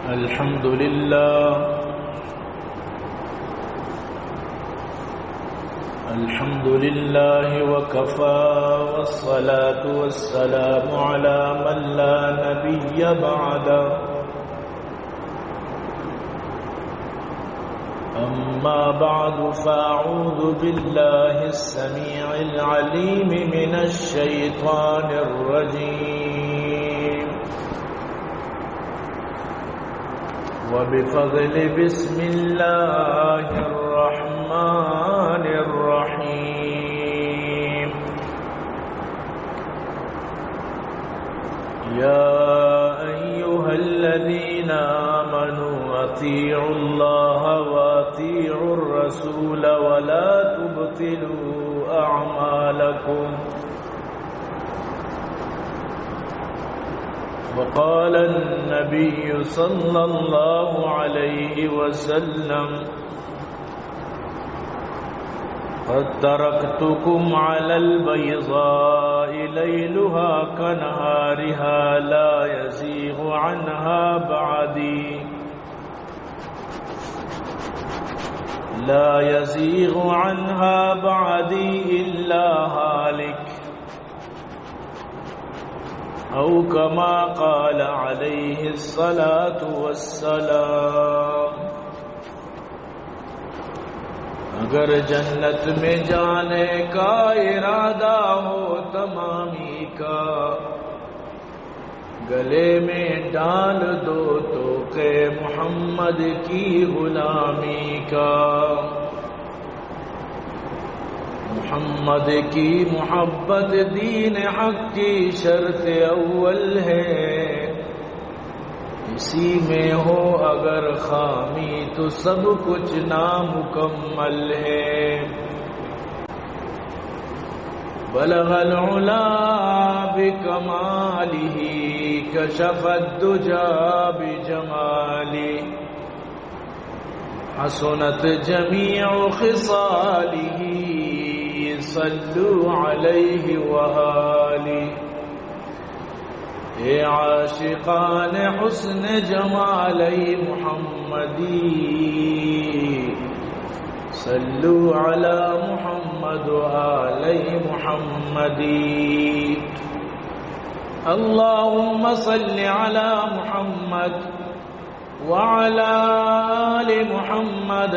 الحمد لله. الحمد لله وكفى، والصلاة والسلام على من لا نبي بعده. أما بعد، فأعوذ بالله السميع العليم من الشيطان الرجيم. وبفضل بسم الله الرحمن الرحيم. يا أيها الذين آمنوا أطيعوا الله وأطيعوا الرسول ولا تبطلوا أعمالكم. وقال النبي صلى الله عليه وسلم: قد تركتكم على البيضاء ليلها كنهارها لا يزيغ عنها بعدي، لا يزيغ عنها بعدي إلا هالك. أو كما قال عليه الصلاة والسلام. اگر جنت میں جانے کا ارادہ ہو تمامی کا، گلے میں ڈال دو طوق محمد کی غلامی کا۔ محمد کی محبت دین حق کی شرط اول ہے، اسی میں ہو اگر خامی تو سب کچھ نامکمل ہے۔ بلغ العلا بکمالہ، کشف الدجی بجمالہ، حسنت جمیع خصالہ، صلوا علیہ وآلہ۔ اے عاشقان حسن جمال محمدی، صلوا علی محمد و آل محمدی۔ اللهم صل على محمد وعلى آل محمد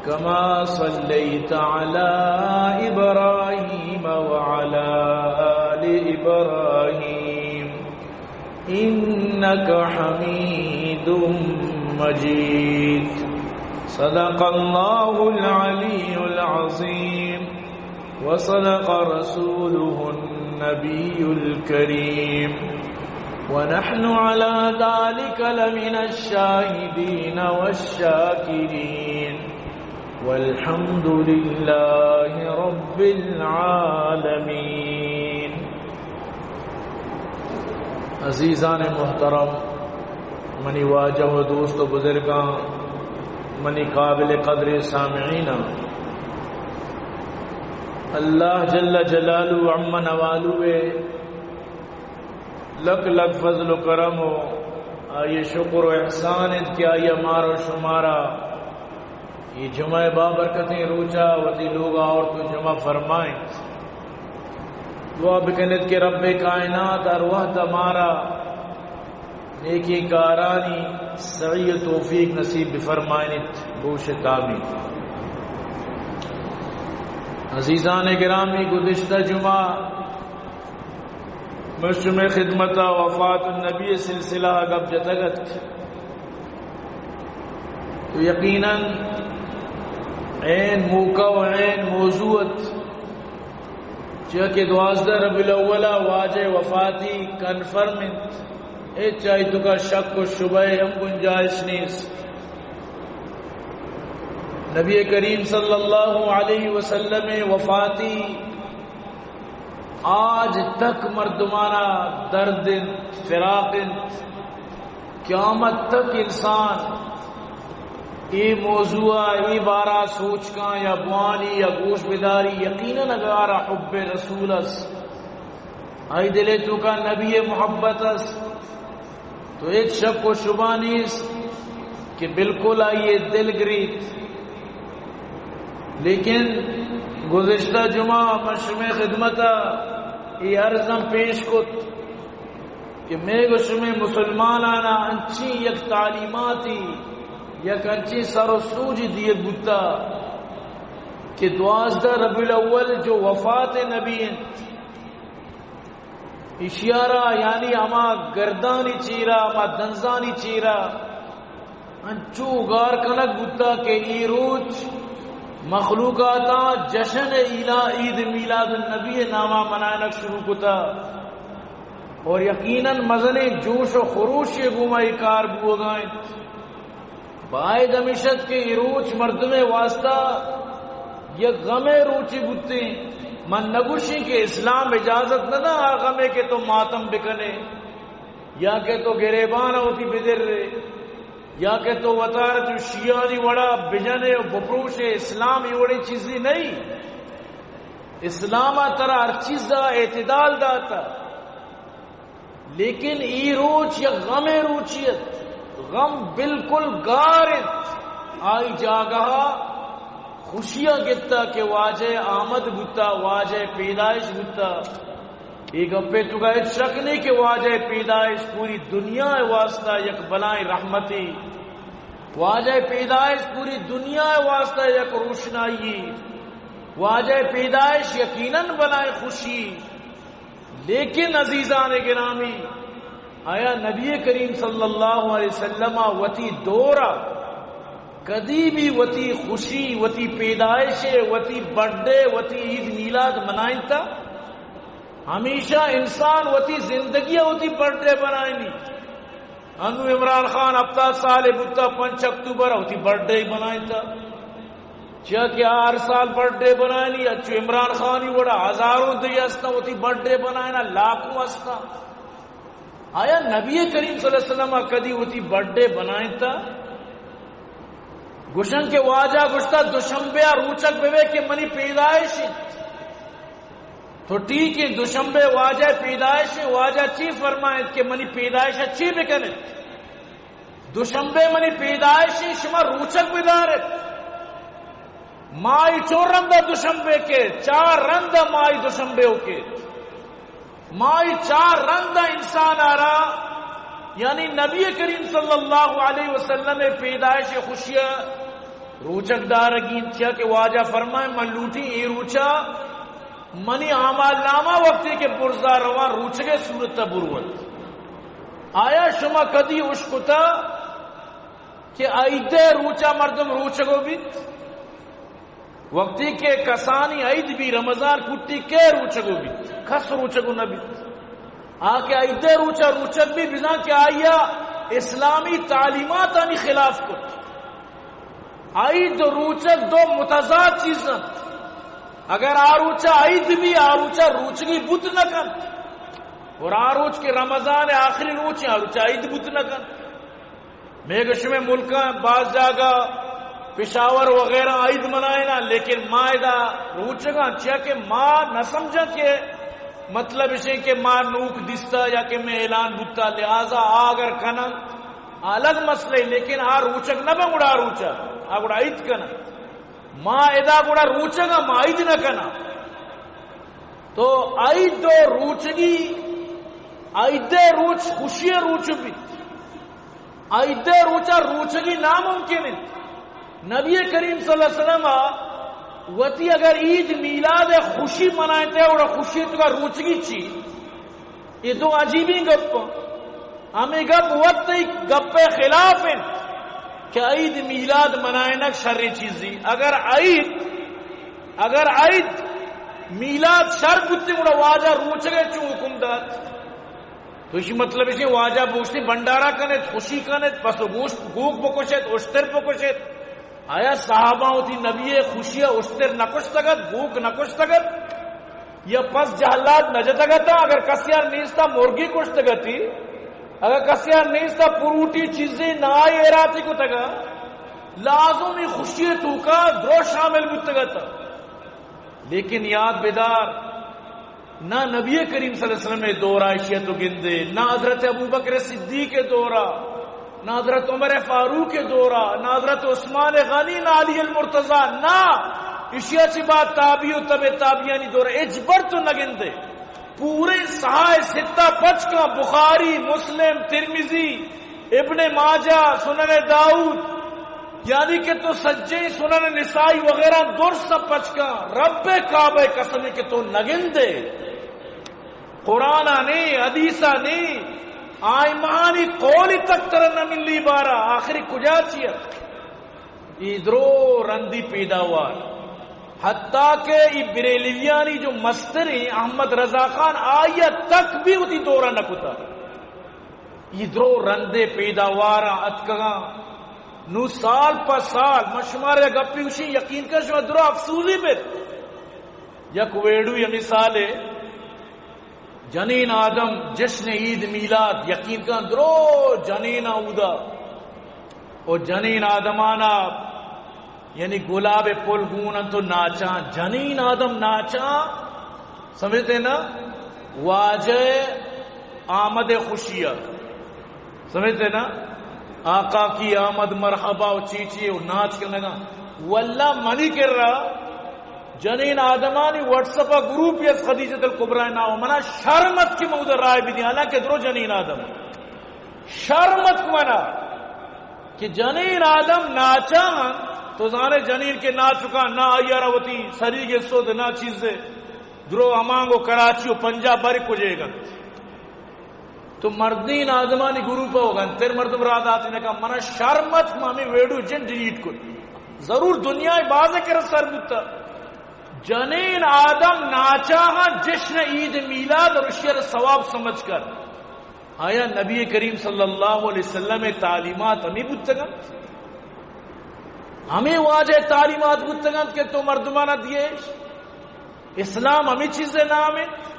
كما صليت على إبراهيم وعلى آل إبراهيم إنك حميد مجيد. صدق الله العلي العظيم. وصدق رسوله النبي الكريم، ونحن على ذلك لمن الشاهدين والشاكرين، والحمد لله رب العالمين. عزیزان محترم، منی واجہ و دوست و بزرگاں، منی قابل قدر سامعیناں، اللہ جل جلالہ و عم نوالہ ءِ لک لک فضل و کرم و آئی شکر و احسان انت کہ آئی مارا و شمارا اے جمعہ بابرکتیں روچا وتی لوگا آورت و جمع فرمائینت۔ دعا بکنیت کہ رب کائنات ہر وہد مارا نیکیں کارانی سعی و توفیق نصیب بفرمائینیت۔ گوشت آمین۔ عزیزان گرامی، گزشتہ جمعہ من شمئے خدمتا وفات النبی سلسلہ گپ جتگ ات۔ تو یقیناً عین موقع و عین موضوع ات، چیا کہ دوازدہ ربیع الاول ءَ واجہ وفاتی کنفرم انت، ہچ آئی توکا شک و شبہ ہم گنجائش نیست۔ نبی کریم صلی اللہ علیہ وسلم وفاتی آج تک مردمانا درد انت، فراق انت۔ قیامت تک انسان اے موضوع ءَ، اے بارہ سوچ کن یا بوانی یا گوش بداری، یقیناً اگارا حب رسول است، آئی دل توکا نبی محبت است، تو ہچ شک و شبہ نیست کہ بالکل آئی ءِ دل گریت۔ لیکن گزشتہ جمعہ من شمئے خدمت ءَ اے عرض ہم پیش کت کہ مئے گو شمئے مسلماناناں انچیں یک تعلیماتی، یک انچیں سر و سوجی دیگ بوتا کہ دوازدہ ربیع الاول جو وفات نبی انت، ایشی ءَ را یعنی ہما گردانی چیرا، ہما دنزانی چیرا انچو گار کنگ بوتا کہ اے روچ مخلوقاتاں جشن ایلا-، عید میلاد النبی ءِ ناما منائنگ شروع کتا اور یقیناً مزنیں جوش و خروشے گوما اے کار بوگا انت۔ باید ہمیش ات کہ اے روچ مردمے واسطہ یک غمے روچے بوتیں۔ من نگوشیں کہ اسلام اجازت نہ دا آ غمے کہ تو ماتم بکنے یا کہ تو گریبان وتی بدرے یا کہ تو وتارا چو شیعانی وڑا بجنے و بپروشے۔ اسلام اے وڑیں چیزے نہیں۔ اسلام ءَ ترا ہر چیز ءَ اعتدال داتا۔ لیکن اے روچ یک غمے روچی ات، غم بالکل گار ات، آئی جاگہ ءَ خوشی ءَ گپتا کہ واجہ آمد بوتا، واجہ پیدائش بوتا۔ اے گپے توکا ہچ شک نہیں کہ واجہ پیدائش پوری دنیا ءِ واسطہ یک بلائیں رحمتے، واجہ پیدائش پوری دنیا ءِ واسطہ یک روشنائی، واجہ پیدائش یقیناً بلائیں خوشی۔ لیکن عزیزان گرامی، آیا نبی کریم صلی اللہ علیہ وسلم ءَ وتی دور ءَ کدی بھی وتی خوشی، وتی پیدائش، وتی برتھ ڈے، وتی عید میلاد منائینتا؟ ہمیشہ انسان وتی زندگی ءَ وتی برتھ ڈے بنائینی۔ انو عمران خان ہپتاد سال بوتا، پنچ اکتوبر وتی برتھ ڈے بنائینتا۔ چیا کہ ہر سال برتھ ڈے بنائینی، اچو عمران خانی وڑا ہزاروں دگہ ہستا وتی برتھ ڈے بنائینا، لاکھوں ہستا۔ آیا نبی کریم صلی اللہ علیہ وسلم ءَ کدی وتی برتھ ڈے بنائینتا؟ گوشن کہ واجہ گوشتا، دوشنبے ءَ روچگ بہ بے کہ منی پیدائش انت۔ تو ٹھیک ہے، دوشنبے واجہ پیدائش ہے، واجہ چی فرمائیت کہ منی پیدائش ءَ چی بکنت؟ دوشنبے منی پیدائش ہے، شما روچگ بدارت۔ مائی چور رندا دوشنبے کے، چار رندا مائی دوشنبے ہو کے۔ مائی چار رندا انسان آرا، یعنی نبی کریم صلی اللہ علیہ وسلم پیدائش خوشی روچگ دارگی انت، چیا کہ واجہ فرمائے، من لوٹی اے روچا منی اعمال نامہ وقتی کہ برزا رواں روچگے صورت بروت۔ آیا شما کدی اشکتا کہ عید روچا مردم روچگو بیت؟ وقتی کہ کسانی عید بی رمضان کٹی کے روچگو بیت؟ کس روچگو نہ بیت۔ آ کہ عید روچا روچگ بی بزاں کہ آیا اسلامی تعلیماتانی خلاف کت۔ عید و روچگ دو متضاد چیز انت۔ اگر آ روچا عید بی، آ روچا روچگی بوت نہ کنت۔ اور آ روچ کہ رمضان آخری روچ، آ روچا عید بوت نہ کنت۔ مئے گشمے ملکاں باز جاگہ پشاور وغیرہ عید منائینا، لیکن ما ادا روچگاں، چیا کہ ما نہ سمجھاں کہ مطلب اشیں کہ ما نوک دیستا یا کہ میں اعلان بوتا، لہذا آ اگر کنن الگ مسئلہ، لیکن آ روچگ نہ بن گڑا آ روچا، آ گڑا عید کنن۔ ما ادا گڑا روچگاں، ما عید نہ کناں۔ تو عید و روچگی، عید روچ خوشی روچ بیت۔ عید روچا روچگی ناممکن انت۔ نبی کریم صلی اللہ علیہ وسلم وتی اگر عید میلاد خوشی منائینتے، اور خوشی تو کا روچگی چی؟ یہ تو عجیبیں گپ۔ ہمیں گپ وت تئی گپ خلاف انت کہ عید میلاد منائینگ شریں چیزی۔ اگر عید، اگر عید میلاد شر بوتی، گڑا واجہ روچگے چوں حکم دات؟ تو اسی مطلب اسی واجہ بوشتی بنڈارا کنت، خوشی کنت، پس و گوشت، گوک بکشت، اشتر بکشت۔ آیا صحابہ وتی نبی خوشی اشتر نکشتگت، گوک نکشتگت؟ یا پس جہلات نہ جتگ اتاں؟ اگر کسیار نیستا مرگی کشتگ اتی، اگر کسیار نیستا پروٹی چیزے نائی ایراتی کتگا، لازم ای خوشی توکا درو شامل بوتگ اتاں۔ لیکن یاد بدار، نہ نبی کریم صلی اللہ علیہ وسلم ءِ دورا اشیا تو گندے، نہ حضرت ابوبکر صدیق ءِ دورا، نہ حضرت عمر فاروق ءِ دورا، نہ حضرت عثمان غنی، نہ علی المرتضی، نہ اشیا چہ بعد تابعی و تبع تابعیانی دورا، ہچبر تو نہ گندے۔ پورے صحاح ستہ پچ کن، بخاری، مسلم، ترمذی، ابن ماجہ، سنن داؤد، یعنی کہ تو سجیں سنن نسائی وغیرہ درست پچ کن، رب کعبہ قسم کہ تو نہ گندے۔ قرآن ءَ نے، حدیث ءَ نے، آئمہانی قول تک ترا نہ ملی بارا، آخری کجا چیا؟ ای درو رندی پیداوار، حتیٰ کہ ای بریلویانی جو مستر ہیں احمد رضا خان، آیا تک بھی وتی دورہ نہ کتا۔ ای درو رندے پیداوار اتکگاں۔ نو سال پہ سال، من شمارا یک گپی گوشی، یقین کن شما درو افسوزی بیت۔ یک ویڈیو ہمے سالے جنین آدم جشن عید میلاد، یقین کن درو جنین اودا، او جنین آدمانا یعنی گلاب پل گون انت و ناچاں، جنین آدم ناچاں، سمجھتے نا؟ واجہ آمد خوشی ءَ، سمجھتے نا؟ آقا کی آمد مرحبا و چی چی و ناچ کنگا۔ واللہ منی کرا جنین آدمانی واٹس اپ گروپ یس خدیجۃ الکبریٰ نام، منا شرم ات کہ من اودا رائے بدی، حالانکہ درو جنین آدم، شرم ات منا کہ جنین آدم ناچاں، تو زانے جنین کہ ناچکاں، نہ آئی ءَ را وتی سری گسوت، نہ چیزے، درو ہمانگو کراچی و پنجاب بری کجے گنت۔ تو مردین آدمانی گروپ ءَ گنتر مردم را دات نہ کن۔ منا شرم ات، من ہمے ویڈیو جن ڈیلیٹ کت۔ ضرور دنیا ءِ بازے کرا سر بوتا۔ جنین آدم ناچاں جشن عید میلاد اور اشی ءَ را ثواب سمجھ کر۔ آیا نبی کریم صلی اللہ علیہ وسلم ءِ تعلیمات ہمے بوتگ انت؟ ہمے واجہ تعلیمات بوتگ انت کہ تو مردمانا دیئے؟ اسلام ہمے چیز ءِ نام انت؟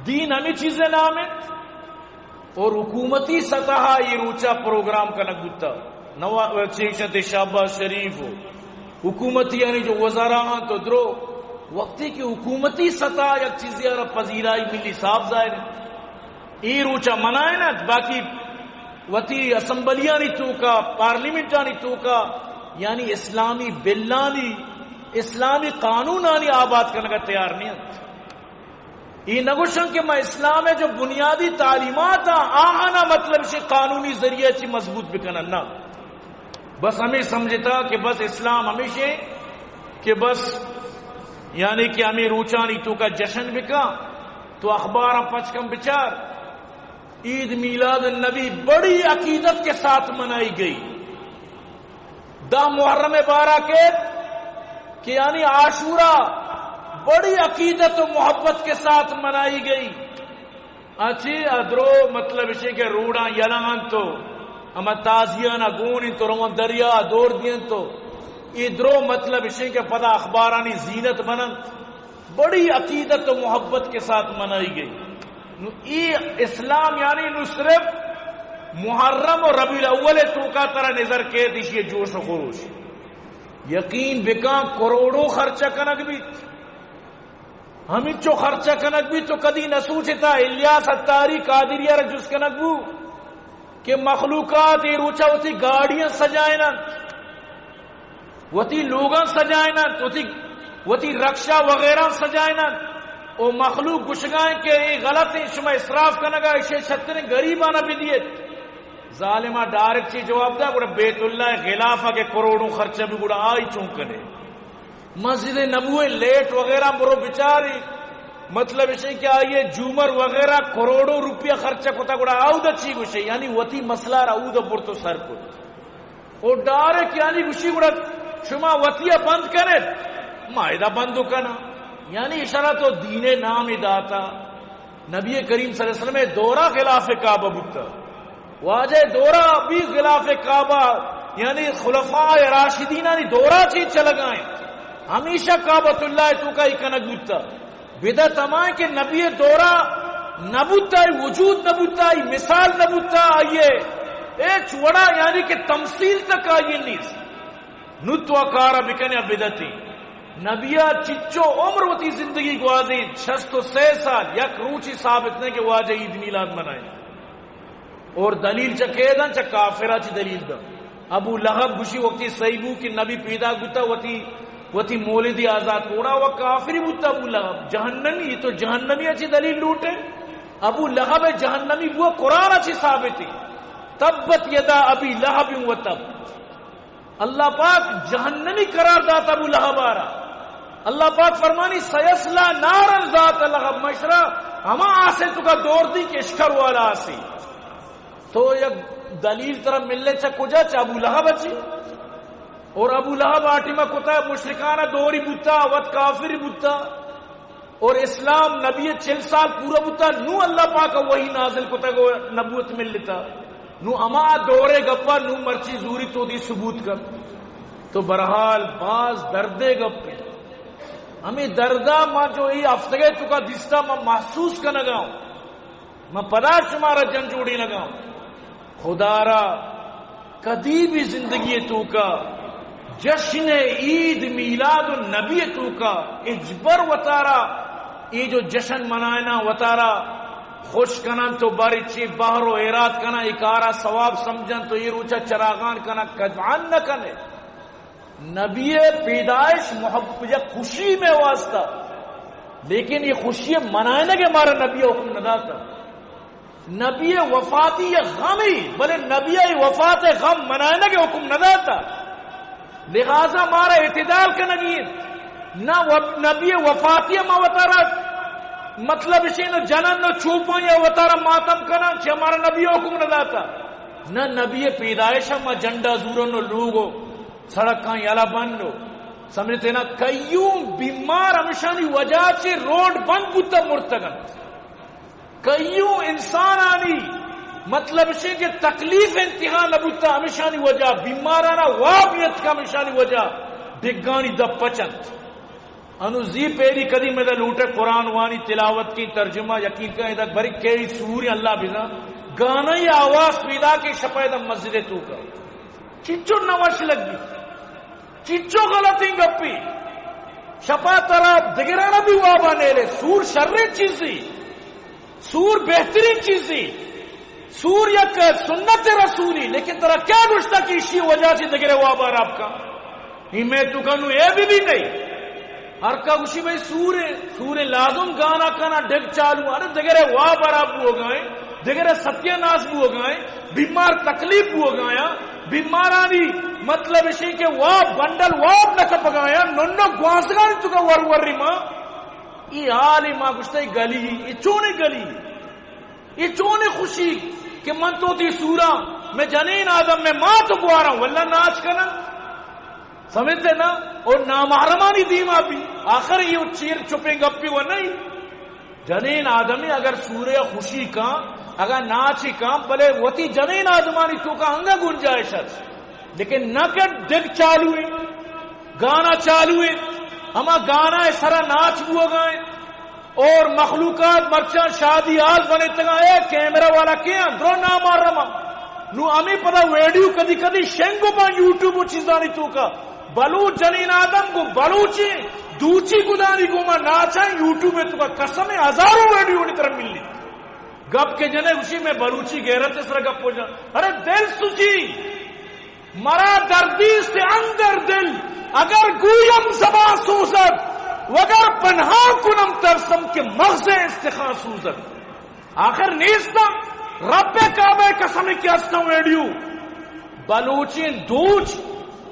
دین ہمے چیز ءِ نام انت؟ اور حکومتی سطح ءَ اے روچا پروگرام کنگ بوتا۔ نوا-، چیشنت شہباز شریف و حکومتی یعنی جو وزراء انت و درو، وقتی کہ حکومتی سطح ءَ یک چیزے ءَ را پذیرائی ملی، صاف ظاہر انت۔ اے روچا منائینت، باقی وتی اسمبلیانی توکا، پارلیمنٹانی توکا، یعنی اسلامی بلانی، اسلامی قانونانی آباد کنگا تیار نہ انت۔ اے نگوشن کہ ما اسلام ءِ جو بنیادی تعلیمات آ، آہانا مطلب شے قانونی ذریعہ چی مضبوط بکنن، نہ۔ بس ہمیں سمجھتا کہ بس اسلام ہمیشے کہ بس یعنی کہ ہمیں روچانی توکا جشن بکا، تو اخباراں پچ کن بچار، عید میلاد النبی بڑی عقیدت کے ساتھ منائی گئی۔ دہ محرم بارہ کیت کہ یعنی عاشورہ بڑی عقیدت و محبت کے ساتھ منائی گئی۔ اچی ادرو مطلب اشی کہ روڈاں یلہ انت و ہما تازیانا گون انت و روان دریا دور دینت و اے درو مطلب اشی کہ پدا اخبارانی زینت بننت۔ بڑی عقیدت و محبت کے ساتھ منائی گئی۔ نو اے اسلام یعنی نو صرف محرم و ربیع الاول توکا ترا نظر کیت، ایشی جوش و خروش۔ یقین بکاں کروڑوں خرچہ کنگ بیت۔ ہمینچو خرچہ کنگ بیت تو کدی نہ سوچتا۔ الیاس اتاری قادریہ را جست کنگ بو کہ مخلوقات اے روچا وتی گاڑیاں سجائیننت، وتی لوگاں سجائیننت، وتی، وتی رکشہ وغیرہ سجائیننت۔ او مخلوق گشگائیں کہ اے غلط ہیں، شما اسراف کنگا، اشے شتریں غریبانا بدیت۔ ظالما ڈائریکٹ چی جواب دا، گڑا بیت اللہ غلافا کہ کروڑوں خرچہ بھی گڑا آئی چون کنے؟ مسجد نبوی لیٹ وغیرہ برو بچاری، مطلب اشے کہ آئیے جومر وغیرہ کروڑوں روپیہ خرچہ کتا، گڑا آودا چی گوشے؟ یعنی وتی مسئلہ را اودا برتو سر کت۔ او ڈائریکٹ یعنی گوشی گڑا شما وتیا بند کنت، ما ادا بند کنا۔ یعنی اشارہ تو دین نام داتا۔ نبی کریم صلی اللہ علیہ وسلم دورہ خلاف کعبہ بوتا۔ واجہ دورہ بھی خلاف کعبہ، یعنی خلفاء راشدینانی دورہ چی چلگائیں۔ ہمیشہ کعبۃ اللہ توکا ای کنگ بوتا۔ بدعت ہمائیں کہ نبی دورہ نہ بوتا، ای وجود نہ بوتا، ای مثال نہ بوتا، آئیے ہچ وڑا یعنی کہ تمثیل تک آئیے نیست۔ نو تو آ کارا بکنے آ بدعتی۔ نبی ءَ چچو عمر وتی زندگی گوازینت، شست و سئے سال، یک روچی ثابت نہ کہ واجہ عید میلاد منائیں۔ اور دلیل چہ کئے داں؟ چہ کافرا چی دلیل داں۔ ابو لہب گوشی وقتی صحیح بو کہ نبی پیدا بوتا وتی، وتی مولدی آزاد کوڑا و کافری بوتا ابو لہب، جہنمی، تو جہنمی ءَ چی دلیل لوٹے؟ ابو لہب جہنمی بو قرآن ءَ چی ثابت ہے؟ تبت یدا ابی لہب و تب۔ اللہ پاک جہنمی قرار دات ابو لہب آرا۔ اللہ پاک فرمانی، سیصلی نارا ذات لہب، مشرا ہما آسے تو کا دور دی کہ اشکر والا آسے۔ تو یک دلیل ترا ملے چا کجا؟ چا ابو لہب چی؟ اور ابو لہب آٹی ما کتا مشرکانہ دوری بوتا، وت کافری بوتا۔ اور اسلام نبی چل سال پورا بوتا، نو اللہ پاک وحی نازل کتا گو نبوت ملتا۔ نو اما دورے گپا نو مرچی زوری تو دی ثبوت کر۔ تو برحال باز دردے گپے۔ ہمیں دردا ما جو ای ہفتگے تو کا دستا ما محسوس کنگا ہوں۔ من پدا شمارا جن جوڑینگا ہوں۔ خدا را کدی بھی زندگی توکا جشن عید میلاد النبی توکا اجبر وتارا اے جو جشن منائنا وتارا خوش کنن تو بارے چی بہر و ایراد کنن، اے کارا ثواب سمجھن تو اے روچا چراغان کنن، قطعاً نہ کنے۔ نبی پیدائش محب-، یک خوشی میں واسطہ، لیکن یہ خوشی منائنگ مارا نبی حکم نہ داتا۔ نبی وفاتی یہ غم ہی، بلے نبی وفات غم منائنگ حکم نہ داتا۔ لہذا مارا اعتدال کنگی انت۔ نہ و-، نبی وفاتی ما وتارا مطلب اشی نہ جنن نہ چوپاں یا وتارا ماتم کنن، چہ مارا نبی حکم نہ داتا۔ نہ نبی پیدائش ما جنڈا زورن و لوگو سڑکاں یلہ بند و سمجھتے نا، کئیوں بیمار ہمشانی وجہ چہ روڈ بند بوتا مرتگن۔ کئیوں انسانانی مطلب شے کہ تکلیف انتہا نہ بوتا ہمشانی وجہ، بیمارانا واب یتکا ہمشانی وجہ، ڈگانی دپ پچنت۔ انو زی پیری کدی مدا لوٹے قرآن وانی تلاوت کی ترجمہ یقین کا ادا بری کئی سوری اللہ بزاں گانا یا آواز پیدا کے شپا ادا مسجد توکا۔ چچو نوش لگی، چچو غلطیں گپی۔ شپا ترا دگرانا بھی وابا نیلے۔ سور شریں چیزی، سور بہترین چیزی، سور یک سنت رسولی، لیکن ترا کیا گوشتا کہ اشی وجہ چی دگرے وابا راب کا؟ ای میں تو کنو اے بھی بھی نہیں۔ ہر کا گوشی بھائی سورے، سورے لازم گانا کنا ڈگ چالو، ارے دگرے واب خراب بو گائیں، دگرے ستیہ ناس بو گائیں، بیمار تکلیف بو گایا، بیمارانی مطلب اشی کہ واب بنڈل واب نہ کپ گایا، ننو گوانزگانی تو کا ور ور ما۔ ای حالی ما گوشتا ای گلی، ای چونے گلی؟ اے چونیں خوشی کہ من تو تی سورا، میں جنین آدم میں ماں تو گوارا، واللہ ناچ کنن۔ سمجھتے نا؟ اور نامحرمانی دیما بھی۔ آخر یہ چیر چپیں گپی و نہیں۔ جنین آدمی اگر سورے خوشی کا، اگر ناچی کا، بلے وتی جنین آدمانی تو کا انگا گنجائش ہے۔ لیکن نہ کہ ڈگ چالو ہے، گانا چالو ہے، ہما گانا سرا ناچ بوگا ہے۔ اور مخلوقات مرچاں شادی حال بنے تگا اے کیمرہ والا کے ہیں؟ درو نامحرم۔ نو ہمیں پدا ویڈیو کدی کدی شنگ با یوٹیوب و چیزانی تو کا۔ بلوچ جنین آدم کو بلوچی دوچی گدانی گوما ناچائیں یوٹیوب تو کا۔ قسم ہزاروں ویڈیو نی طرح ملی۔ گپ کے جنے اسی میں بلوچی غیرت اس طرح گپ ہو جان۔ ارے دل سجی۔ مرا دردی است اندر دل، اگر گویم زبان سوزد، وگر پنہان کنم ترسم کہ مغز استخوان سوزد۔ آخر نیستاں، رب کعبہ قسم کہ ہستاں ویڈیو۔ بلوچیں دوچ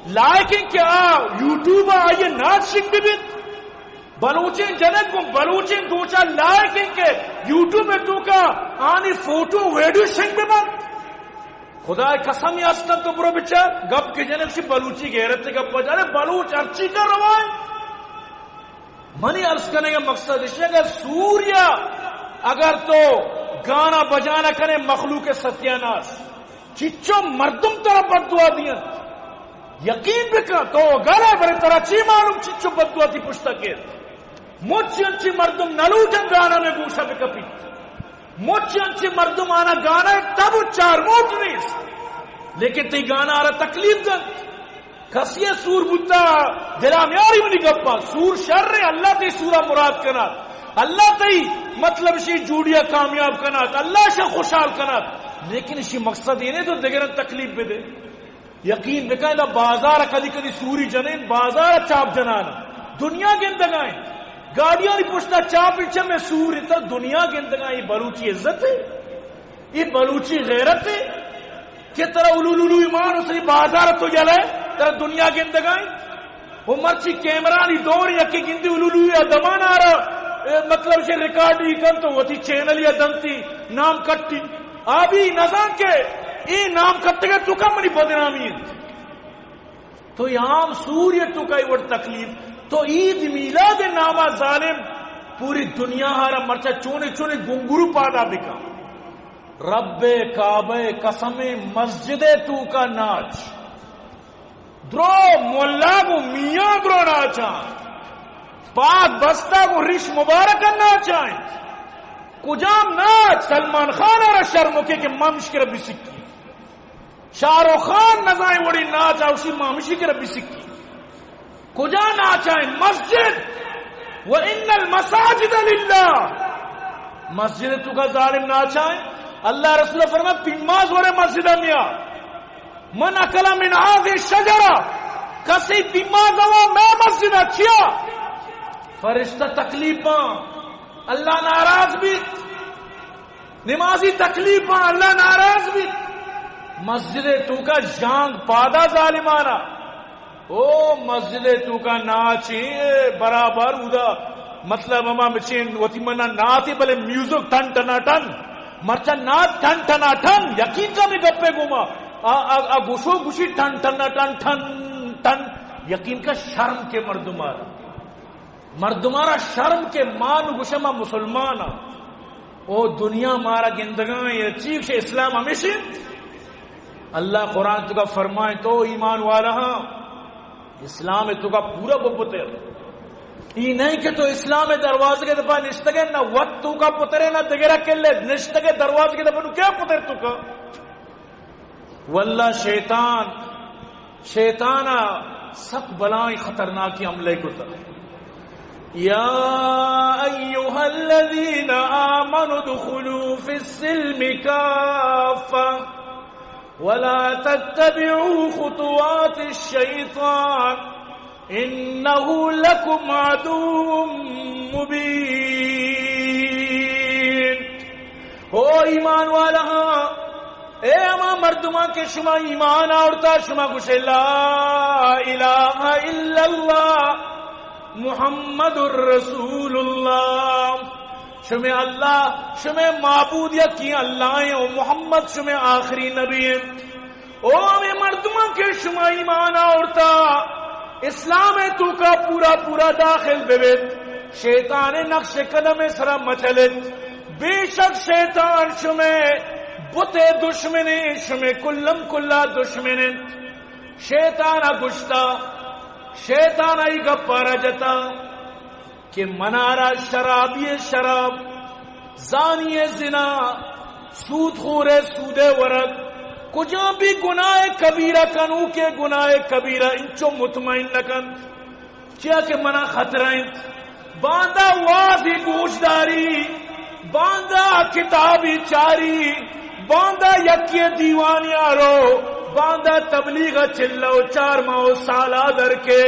لائقیں کہ آ یوٹیوب آئیے ناچ شنگ ببیت۔ بلوچیں جنک گوں بلوچیں دوچا لائقیں کہ یوٹیوب توکا آنی فوٹو ویڈیو شنگ ببنت۔ خدا قسم ہستن تو برو بچار، گپ کہ جنے اسی بلوچی غیرت گپ بجا۔ ارے بلوچ ہرچی کا روائیں۔ منی عرض کرنے کا مقصد اس ہے کہ سوریا اگر تو گانا بجانا کرے مخلوق ستیاناس، چچو مردم ترا بددعا دیاں۔ یقین بکن تو گلے برے ترا چی معلوم چچو بددعا تی پشتا کے۔ مچ انچی مردم نلوٹن گانا میں گوشا بکپی۔ مچ انچی مردم آنا گانا تب و چار موٹ نیست، لیکن تی گانا آرا تکلیف دنت۔ کسی ء سور بوتا، دلا میاری منی گپاں۔ سور شر ہے، اللہ تئی سورا مراد کنات، اللہ تئی مطلب شی جوڑیا کامیاب کنات، اللہ شا خوشحال کنات۔ لیکن اشی مقصد یہ نہیں تو دگرن تکلیف بدے۔ یقین بکن، ادا بازار کدی کدی سوری جنین، بازار چاپ جنان، دنیا گندگائیں، گاڑیانی پشتا چاپ چم سور، ترا دنیا گندگائیں۔ بلوچی عزت ہے، یہ بلوچی غیرت ہے کہ ترا الولولو ایمان اسے بازار تو یلے، ترا دنیا گندگائیں۔ وہ مرچی کیمرانی دور یکی گندی الولو یا دمان آرا، اے، مطلب شے ریکارڈ ہی کن تو وتی چینل یا دنتی نام کٹی۔ آبی نزان کہ اے نام کٹگے تو کم منی بدنامی انت۔ تو یام سوریہ تو کئی وڑ تکلیف، تو عید میلاد ناما ظالم پوری دنیا ہارا مرچا چونے چونے گنگرو پادا بکا۔ رب کعبہ قسم مسجد تو کا ناچ۔ درو ملا گو میاں درو ناچاں۔ پاک بستہ گو ریش مبارک ناچاں۔ کجام ناچ؟ سلمان خان را شرم کے کہ ممش کر بسکی۔ شاہ رخ خان نزائیں وڑی ناچ آوشی ممشی کر بسکی۔ کجا ناچائیں؟ مسجد۔ و ان المساجد للہ۔ مسجد تو کا ظالم ناچائیں۔ اللہ رسول فرما پیماز وڑے مسجد میا۔ من اکل من هذه الشجرة، کسی پیماز وہ میں مسجد چیا؟ فرشتہ تکلیفاں، اللہ ناراض بیت۔ نمازی تکلیفاں، اللہ ناراض بیت۔ مسجد تو کا جانگ پادا ظالمانا۔ او مسجد تو کا ناچی برابر ادا، مطلب ہما مچین وتی منا ناتی بلے میوزک ٹن ٹنا ٹن، مرچا نات ٹن ٹنا ٹن، یقین کا میں گپے گوما۔ آ، آ، آ گوشو گوشی ٹن ٹنا ٹن ٹن ٹن، یقین کا شرم کے مردمارا۔ مردمارا شرم کے مان گوشے ما مسلمان ہاں۔ او دنیا مارا گندگاں، یہ چیز سے اسلام ہمیشہ۔ اللہ قرآن تو کا فرمائے تو ایمان والا ہاں، اسلام تو کا پورا بپتر۔ ای نہیں کہ تو اسلام دروازے کے دپا نشتگے، نہ وت تو کا پترے، نہ دگرا کلے نشتگے دروازے کے دپا، نو کیا پتر تو کا؟ واللہ شیطان، شیطانا سک بلائیں خطرناکی حملے کتا۔ یا ایھا الذین آمنوا ادخلوا فی السلم کافة ولا تتبعوا خطوات الشیطان انہ لکم عدو مبین۔ او ایمان والا، اے ہما مردمان کہ شما ایمان آورتا، شما گوشے لا الہ الا اللہ محمد رسول اللہ۔ شمے اللہ، شمے معبود یکیں اللہ ہیں، و محمد شمے آخری نبی ہیں۔ او ہمے مردمان کہ شما ایمان آورتا، اسلام تو کا پورا پورا داخل ببیت، شیطان نقش قدم سرا مچلت۔ بے شک شیطان شمے بت دشمنے، شمے کلم کلا دشمنے۔ شیطان گشتا، شیطان ای گپارا جتا۔ کہ منارا شرابی شراب، زانی زنا، سود خور سود ورگ، کجام بھی گناہ کبیرہ کنوکے گناہ کبیرہ انچو مطمئن نہ کنت، چیا کہ منا خطرہ انت۔ باندا وازی گوشداری، باندا کتابی چاری، باندا یکی دیوانی آرو، باندا تبلیغ چلو چار ماہ و سالا در کے،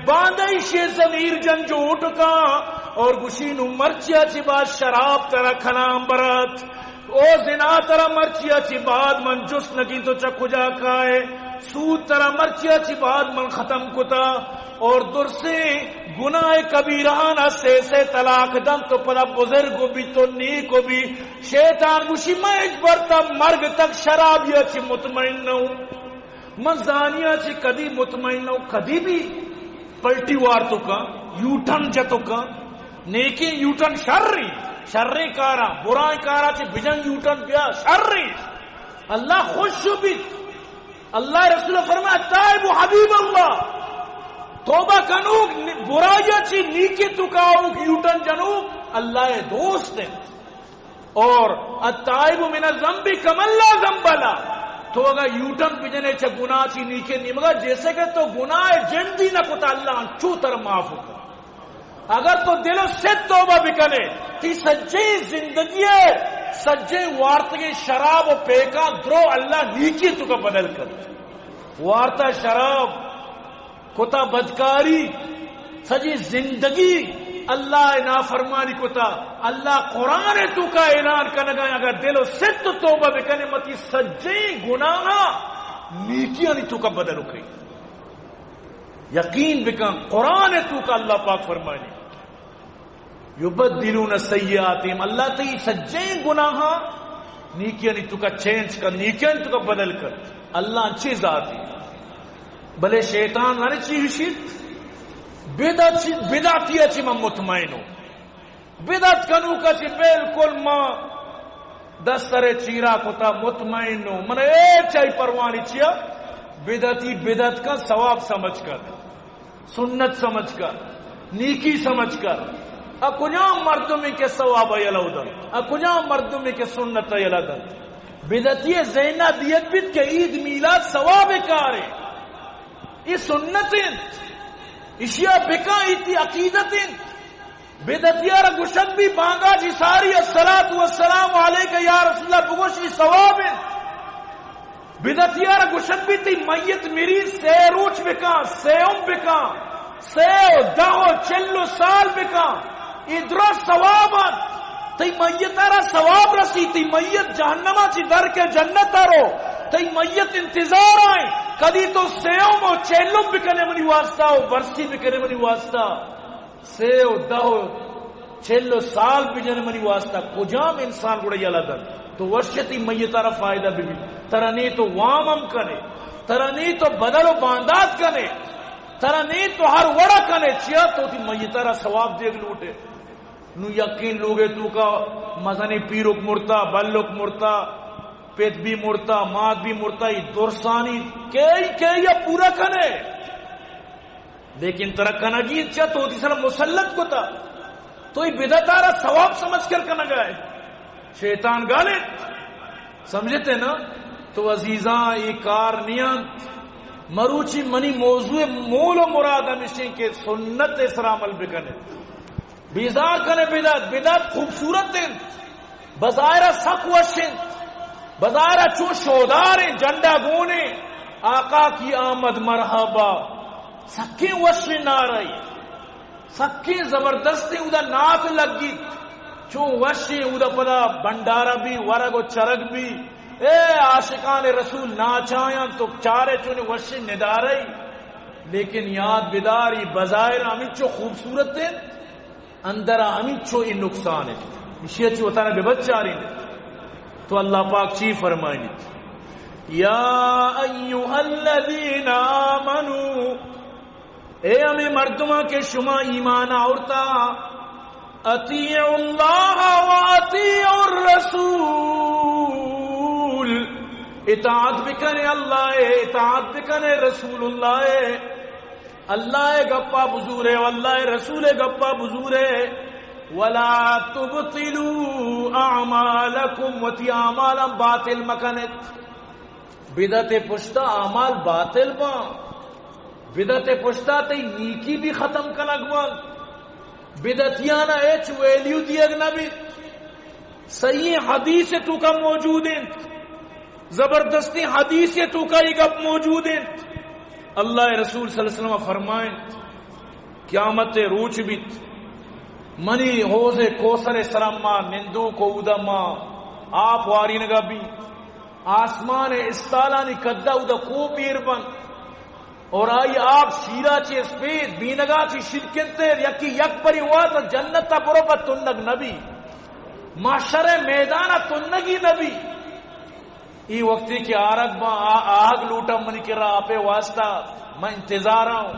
باندا ایشی ضمیر جنجوٹ کا اور گشی نو مرچیا چی بعد شراب ترا کلام برات، او زنا ترا مرچیا چی بعد من جست نگی تو چا کجا کائے، سود ترا مرچیا چی بعد من ختم کتا۔ اور درسیں گناہ کبیرہانا سے سے طلاق دنت و پدا بزرگ بی تو نیک بی۔ شیطان گوشی، من ہچ برتا مرگ تک شرابیا چی مطمئن نہ ہوں۔ من زانیا چی کدی مطمئن نہ ہوں، کدی بھی پلٹی وار تو کا، یوٹرن جتو کا۔ نیکیں یوٹرن شر، شریں کارا، برائیں کارا چی بجن یوٹرن بیا شر۔ اللہ خوش بی۔ اللہ رسول فرمائے، التائب حبیب اللہ، توبہ کنوک، برائی چی نیکی تو کا آؤک یوٹرن جنوک، اللہ دوست ہیں۔ اور التائب من الذنب کمن لا ذنب له، تو اگاں یوٹرن بجنے چہ گناہ چی نیکیں نیمگا، جیسے کہ تو گناہ جندی نہ کتا، اللہ انچو تر معاف کتا۔ اگر تو دل و ست توبہ بکنے، تی سجیں زندگی ء سجیں وارتگیں شراب و پیکاں درو اللہ نیکی توکا بدل کن۔ وارتا شراب، کتا بدکاری، سجی زندگی اللہ ء نافرمانی کتا۔ اللہ قرآن ء توکا اعلان کنگا، اگر دل و ست توبہ بکنے، متی سجیں گناہ نیکیانی توکا بدل کئی۔ یقین بکن، قرآن ء توکا اللہ پاک فرمانی، یبدلون سیئاتہم، اللہ تئی سجیں گناہاں نیکیانی توکا چینج کن، نیکیانی توکا بدل کن۔ اللہ انچیں ذاتے۔ بلے شیطان زانے چی گوشیت؟ بدعت، بدعتی ء چی من مطمئن ہوں۔ بدعت کنوکا چی بالکل ما دست سرے چیرا کتا، مطمئن ہوں۔ من اے چائی پروانی چیا؟ بدعتی بدعت کن، ثواب سمجھ کر۔ سنت سمجھ کر، نیکی سمجھ کر۔ ا کجام مردمے کہ ثواب یلہ دنت؟ ا کجام مردمے کہ سنت یلہ دنت؟ بدعتی ذہن دیت بیت کہ عید میلاد ثواب کارے، اے سنت انت، اشیا بکا ایتی عقیدت انت۔ بدعتیارا گوشگ بی بانگا چی ساری الصلاۃ والسلام علیک یا رسول اللہ بگوش، اے ثواب انت۔ بدعتیارا گوشگ بی تئی میت مری سے روچ بکاں، سیوم بکاں، سے و دہ و چل و سال بکاں، اے درست ثواب انت۔ تئی میتارا ثواب رسی، تئی میت جہنما چی در کے جنتا رو، تئی میت انتظار آئیں، کدی تو سیوم و چلم بکنے منی واسطہ و برسی بکنے منی واسطہ۔ سے و دہ و چل و سال بجن منی واسطہ، کجام انسان گڑا یلہ دنت؟ تو وش تئی میتارا فائدہ ببی، ترا نی تو وام ہم کنے، ترا نی تو بدل و باندات کنے، ترا نی تو ہر وڑا کنے، چیا تو تئی میتارا ثواب دیگ لوٹے۔ نو یقین لوگے توکا مزنی پیرک مرتا، بلک مرتا، پت بھی مرتا، مات بھی مرتا، ای درسانی کئی کئی پورا کنے۔ لیکن ترا کنگی چہ تو وتی سر مسلط کتا، تو ای بدعتارا ثواب سمجھ کر کنگا ہے۔ شیطان گالے، سمجھتے نا؟ تو عزیزاں، ای کار نیانت۔ مروچی منی موضوع مول و مراد ہمیشیں کہ سنت سر عمل بکنے۔ بیزار کنے بدعت، بدعت خوبصورت انت، بظاہرا سک وش انت، بظاہرا چون شودار انت، جھنڈا گون انت، آقا کی آمد مرحبا، سکیں وش نعرہ، سکیں زبردست انت، اودا نعت لگیت، چون وش انت، اودا پدا بھنڈارا بی، ورگ و چرگ بی۔ اے عاشقان رسول ناچایاں تو چارے چون وش ندارہ۔ لیکن یاد بدار، ای بظاہر ہمینچو خوبصورت انت، اندر ء ہمینچو ای نقصان انت۔ ایشی ء چہ وتارا بہ بچارین۔ تو اللہ پاک چی فرمائینیت؟ یا ایھا الذین آمنوا، اے ہمے مردماں کہ شما ایمان آورتا، اطیعوا اللہ و اطیعوا الرسول، اطاعت بکنے اللہ ء، اطاعت بکنے رسول اللہ ء۔ اللہ ء گپا بزورے و اللہ ء رسول ء گپا بزورے۔ ولا تبطلوا اعمالکم، وتی اعمالاں باطل مکنت۔ بدعت ء پشتا اعمال باطل باں، بدعت ء پشتا تئی نیکی بھی ختم کنگ بنت، بدعتیانا ہچ ویلیو دیگ نہ بیت۔ صحیح حدیث ء توکا موجود انت، زبردستیں حدیثے توکا اے گپ موجود انت۔ اللہ ء رسول صلی اللہ علیہ وسلم فرمائنت، قیامت ء روچ بیت، منی حوض کوثر ء سرا ما نندوک و اودا ما آپ وارینگا بی، آسمان ء استالانی قدا اودا کوہ پیر بنت۔ اور آئی آپ شیرا چہ اسپیت، بینگا چہ شرکنتے، یکی یک بری وات جنت ء برو پہ تنگ نبی، محشر ء میدان ء تنگی نبی۔ ای وقتی کہ آرگ با آ-، آہگ لوٹا منی کرا آپے واسطہ، من انتظار آؤں۔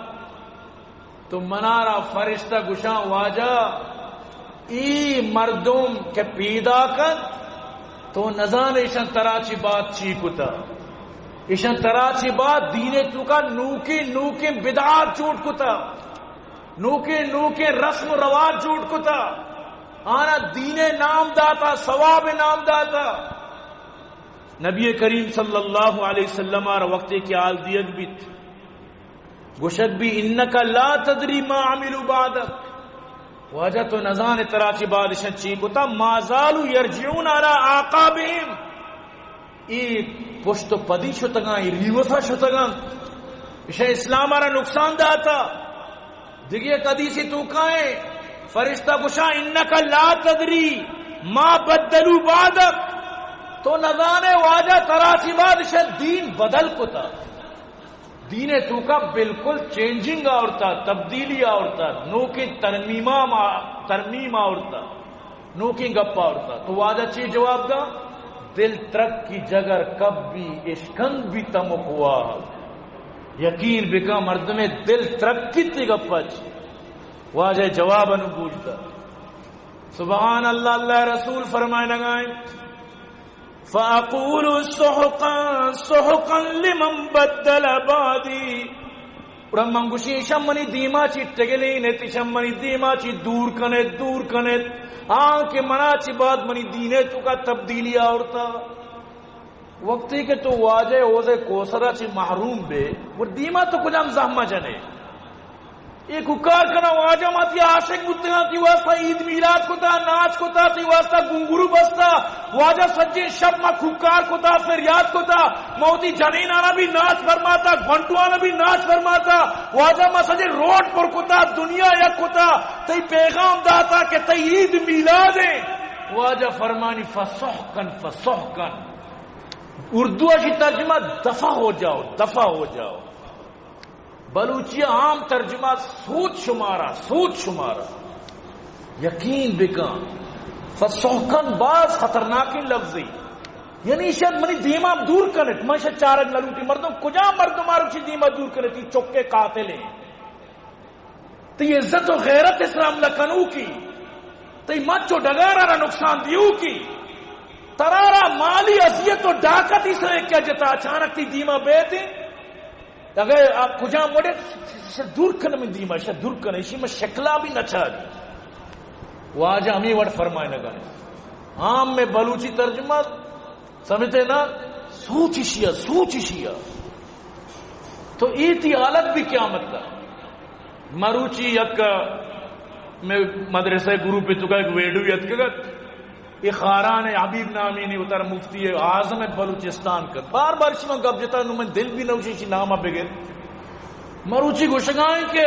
تو منارا فرشتہ گشاں، واجہ، ای مردم کہ پیدا کنت، تو نزان ایشان ترا چی بات چی کتا۔ ایشان ترا چی بات دین توکا نوکیں نوکیں بدعات جوڑ کتا، نوکیں نوکیں رسم و رواج جوڑ کتا، آنا دین نام داتا، ثواب نام داتا۔ نبی کریم صلی اللہ علیہ وسلم ءَ را وقتے کہ حال دیگ بیت، گوشگ بی، انک لا تدری ما عملوا بعدک، واجہ تو نزانے ترا چہ بعد اشاں چی کتا، ما زالوا یرجعون علی اعقابہم، اے پشت و پدی شتگاں، اے ریوسا شتگاں، اشاں اسلام ءَ را نقصان داتا۔ دگہ یک حدیثے توکا ایں، فرشتہ گوشاں، انک لا تدری ما بدلوا بعدک، تو نزانے واجہ ترا چہ بعد اشاں دین بدل کتا۔ دین ءِ توکا بالکل چینجنگ آورتا، تبدیلی آورتا، نوکیں ترمیما ما-، ترمیم آورتا، نوکیں گپ آورتا۔ تو واجہ چی جواب دا؟ دل ترکی جگر کبی اشکند بی تمک واہ۔ یقین بکن مردمے دل ترکی تی گپا چی۔ واجہ جواب انو گوش دا۔ سبحان اللہ، اللہ رسول فرمائنگائیں، فاقول سحقا سحقا لمن بدل بعدی۔ گڑا من گوشی، ایشاں منی دیما چی ٹگلین ایت، ایشاں منی دیما چی دور کن ایت، دور کن ایت، آں کہ منا چی بعد منی دین ءِ توکا تبدیلی آورتا۔ وقتی کہ تو واجہ حوض کوثر چی محروم بے، گڑا دیما تو کجام زحمہ جنے؟ اے کوکار کنا واجہ ما تی عاشق بوتگاں، تی واسطہ عید میلاد کتا، ناچ کتا، تی واسطہ گنگرو بستا، واجہ سجیں شپ ما کوکار کتا، فریاد کتا، ما وتی جنینانا بھی ناچ فرماتا، گھنٹوانا بھی ناچ فرماتا، واجہ ما سجیں روڈ پر کتا، دنیا یک کتا، تئی پیغام داتا کہ تئی عید میلاد ایں۔ واجہ فرمانی، فسحقا فسحقا۔ اردو اشی ترجمہ، دفع ہو جاؤ، دفع ہو جاؤ۔ بلوچی عام ترجمہ، سوچ شمارا، سوچ شمارا۔ یقین بکن، فسحقا باز خطرناکیں لفظے۔ یعنی ایشاں منی دیما دور کن ایت، من ایشاں چارگ نہ لوٹی۔ مردم، کجام مردم آ روچی دیما دور کن ایت؟ تی چکے قاتل ایں۔ تی عزت و غیرت اسلام لکنوکی، تی مچ و ڈگارا را نقصان دیوکی، ترارا مالی اذیت و ڈاکہ تی سرے کیا جتا، اچانک تی دیما بیت ایں۔ اگہ آ کجام وڑے، ایشاں دور کن من دیما، ایشاں دور کن، ایشی من شکلا بھی نہ چاری۔ واجہ ہمیں وڑ فرمائنگا۔ عام میں بلوچی ترجمہ، سمجھتے نا؟ سوچ ایشیا، سوچ ایشیا۔ تو اے تی حالت بھی قیامت کا۔ مروچی یک میں مدرسہ گروپ توکا ایک ویڈیو یتکگت۔ اے خاران حبیب نامی نے اتر مفتی اعظم بلوچستان کر۔ بار بار شما گپ جتا نو من دل بھی نوشی شی نامہ بگر۔ مروچی گوشگائیں کہ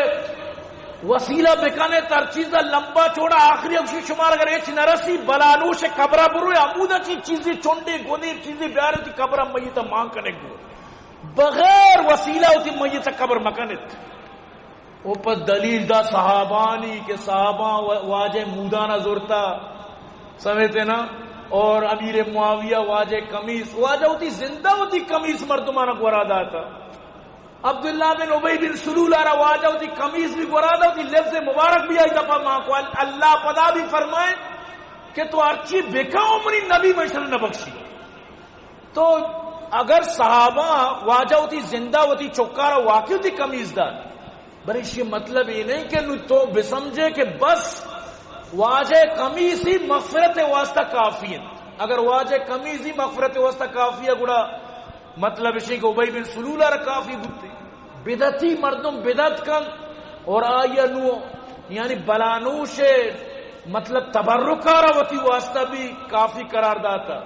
وسیلہ بکنے تر چیز لمبا چوڑا آخری اوشی شمار اگر ایچ نرسی بلانوش قبرہ بروے، عمودہ چی چیزی چونڈے گونے چیزی بیارتی قبرہ میت مان کنے گو۔ بغیر وسیلہ ہوتی میت قبر مکنت۔ او پہ دلیل دا صحابانی کہ صحاباں و-، واجہ مودانا زورتا، سمجھتے نا؟ اور امیر معاویہ واجہ قمیص، واجہ ہوتی زندہ ہوتی قمیص مردمانا گورا داتا۔ عبداللہ بن ابی بن سلول آرا واجہ ہوتی قمیص بھی گورا دا، ہوتی لبز مبارک بھی آئی دفعہ ماں کو۔ ال-، اللہ پدا بھی فرمائے کہ تو ہرچی بکاؤ منی نبی مشر نہ بخشی۔ تو اگر صحابہ واجہ ہوتی زندہ ہوتی چکارا واقعی ہوتی قمیص دار، بلے ایشی مطلب یہ نہیں کہ نو تو بسمجھے کہ بس واجہ قمیص ہی مغفرت واسطہ کافی ہے۔ اگر واجہ قمیص ہی مغفرت واسطہ کافی ہے، گڑا مطلب ایشی کہ ابی بن سلول آرا کافی بوتے۔ بدعتی مردم بدعت کن اور آیا نو یعنی بلانوش مطلب تبرکارا وتی واسطہ بھی کافی قرار داتا۔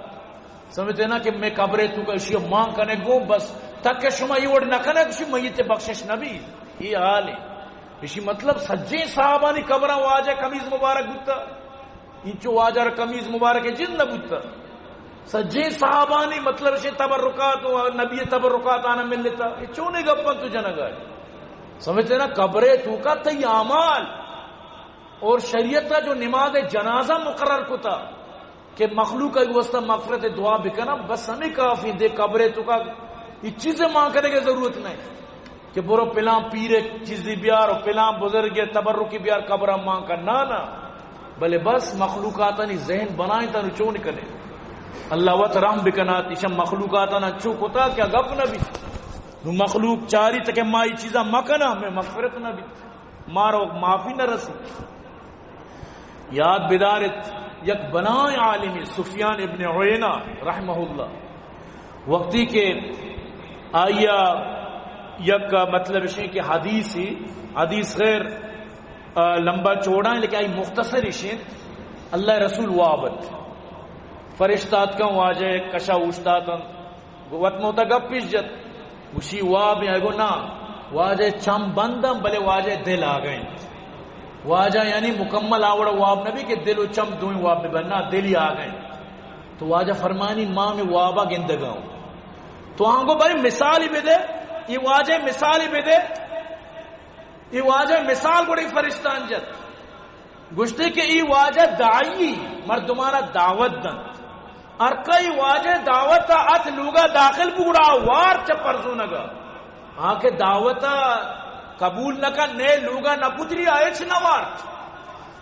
سمجھتے نا کہ میں قبرے توکا اشی مان کنے گوں بس، تاکہ شما یہ وڑ نہ کنے کہ میت بخشش نبی۔ یہ حال ہے۔ اشی مطلب سجیں صحابانی قبراں واجہ قمیص مبارک بوتا۔ انچو واجہ را قمیص مبارک جند نہ بوتا۔ سجیں صحابانی مطلب اشی تبرکات و نبی تبرکات آنا ملتا۔ یہ چونے گپن تو جنگا ہے۔ سمجھتے نا، قبرے توکا تئی اعمال اور شریعت کا جو نماز جنازہ مقرر کتا، کہ مخلوق ء واسطہ مغفرت دعا بکناں، بس ہمیں کافی دے۔ قبرے توکا یہ چیزیں مان کرنے کی ضرورت نہیں کہ برو پلان پیر چیزی بیار اور پلان بزرگ تبرکی بیار قبر مان کر، نہ، نہ۔ بلے بس مخلوقاتانی ذہن بنائیں تا نو چون کنے۔ اللہ وت رحم بکنات، ایشا مخلوقاتانا چو کتا کہ گپ نہ بی۔ نو مخلوق چاری تک ما یہ چیزاں مکناں، ہمیں مغفرت نہ بی۔ مارا معافی نہ رسی۔ یاد بدارت، یک بلائیں عالمی سفیان ابن عیینہ رحمہ اللہ، وقتی کہ آئی ءَ یک مطلب اش انت کہ حدیث ہی، حدیث غیر، آ، لمبا چوڑا ہے، لیکن آئی مختصر اش انت۔ اللہ رسول واب ات، فرشتہ اتکاں، واجہ کشا اوشتاتاں، وت موتا گپ پیش جت، گوشی واب ہے؟ گو نا، واجہ چم بنداں، بلے واجہ دل آگئے انت۔ واجہ یعنی مکمل آوڑا واب نبی کہ دل و چم دوئیں واب ببن، نا، دلی آگئے انت۔ تو واجہ فرمانی، ما ہمے وابا گندگا اوں۔ تو آنگو بھائی مثالی بدے، یہ واجہ مثالی بدے، یہ واجہ مثال گڑی فرشتان جت۔ گوشتے کہ ای واجہ داعی، مردمانا دعوت دنت۔ ہر کئی واجہ دعوت ات لوگا داخل بگڑا وار چہ پرزونگا۔ آ کہ دعوت قبول نہ کن، نئے لوگا نہ پتری، آ ہچ نہ وارت،